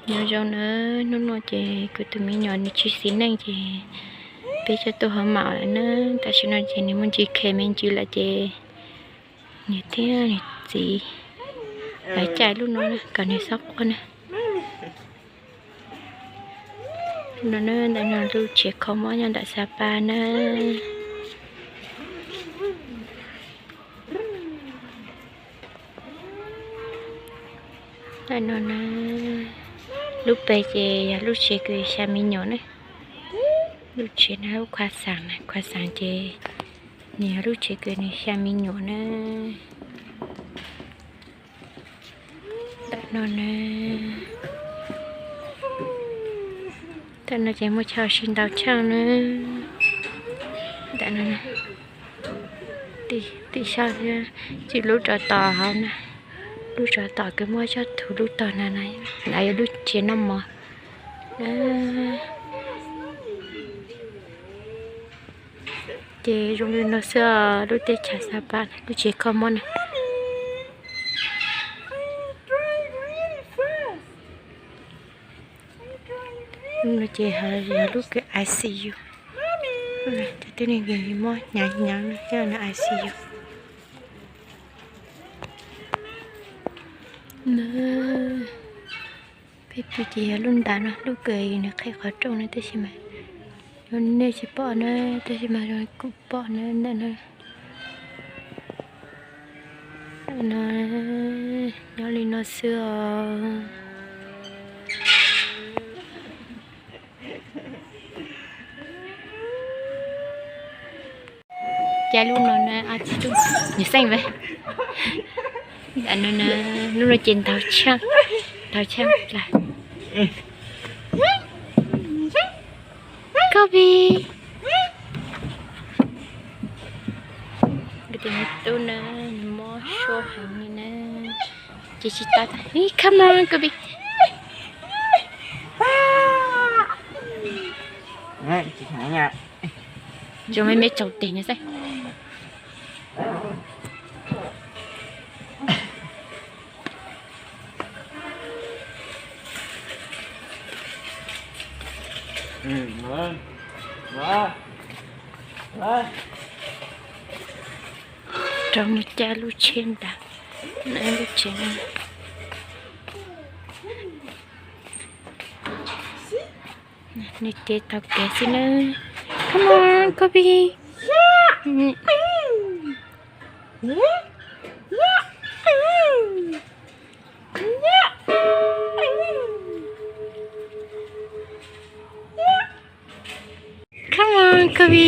Nyob zoo na, hnub no ces kuv tus me nyuam nws tsis xis neej ces peb coj tuaj hov maum lawm na. Tam sim no ces nws muaj ntsis khe me ntsis lawm ces nws thiab nws txiv lawv caij lub no kom nws txhob quaj na. Lub no na, ntawm no lub tsev kho mob nyob ntawm Xab Paj na. Ntawm no na, lub pem ces yog lub tsev kws xya me nyuam na. Lub tsev no lub khuas xeem na, khuas xeem ces nws yog lub tsev kws nws xya me nyuam na. Ntawm no na, ntawm no ces muaj chaw ua si ntau tsheej na. Ntawm no, tim sab thiab, tsis lub rov tom hauv na, lub rov tom kws muaj tsob thuv lub tog na, na yog lub tsev noj mov. Ces zoo li no xwb os, lub teb chaws Xab Paj lub tsev kho mob na. Lub no ces yog lub kws I C U, cov tib neeg kws mob hnyav hnyav no thiab no I C U. Peb pw ces yog lub nram no, lub kws nws qhib qhov rooj no, tab sis mas zoo nej tsis pom na, tab sis mas zoo kuv pom na, ntawm no. Ntawm no nyob li no xwb os. Caij lub no na, nws xeej ve. Ntawm no na, lub no ces ntau tsheej, ntau tsheej plaws. Kobe. Kuv tus me tub na, nws mob suab heev li na. Ces tsis tau tas. Come on, Kobe. Zoo me me tsaus tes no xwb. Rov mus caij lub tsheb ntawd, lub tsev no. Nws ces taug kev xwb na. Come on, Kobe. Come on, Kobe.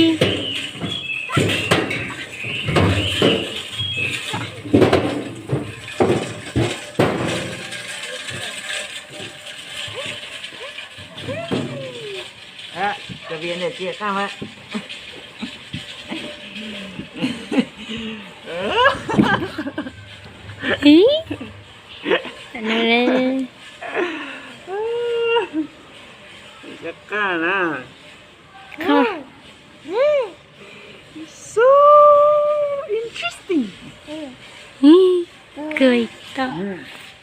Come on. So interesting. Kawg tau,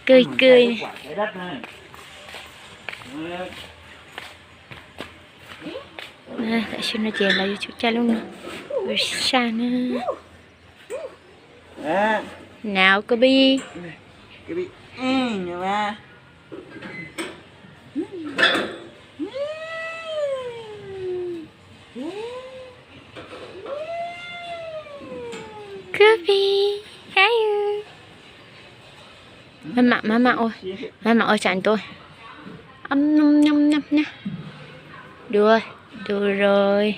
kawg kawg. Tam sim no ces lawv yuav tsum caij lub no ua saj na. Now, Kobe. Kobe, hei. Mama, mama ua, mama ua tsam ntua. Ôm nom nom nom nha. Đùa, đùa rồi.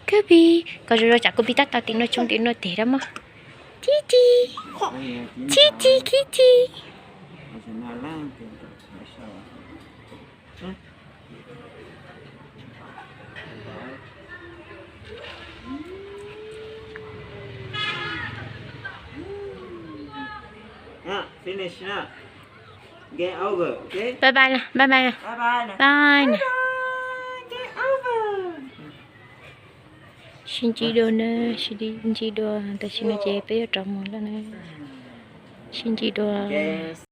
Kobe, koj zoo zoo tsam Kobe tab tau tim no tsoo tim no tes rau mog. Tib ci, tib ci, tib ci. Bye bye na, bye bye na. Bye na. Sib ntsib dua na, sib ntsib dua, tam sim no ces peb yuav rov mus lawm na. Sib ntsib dua.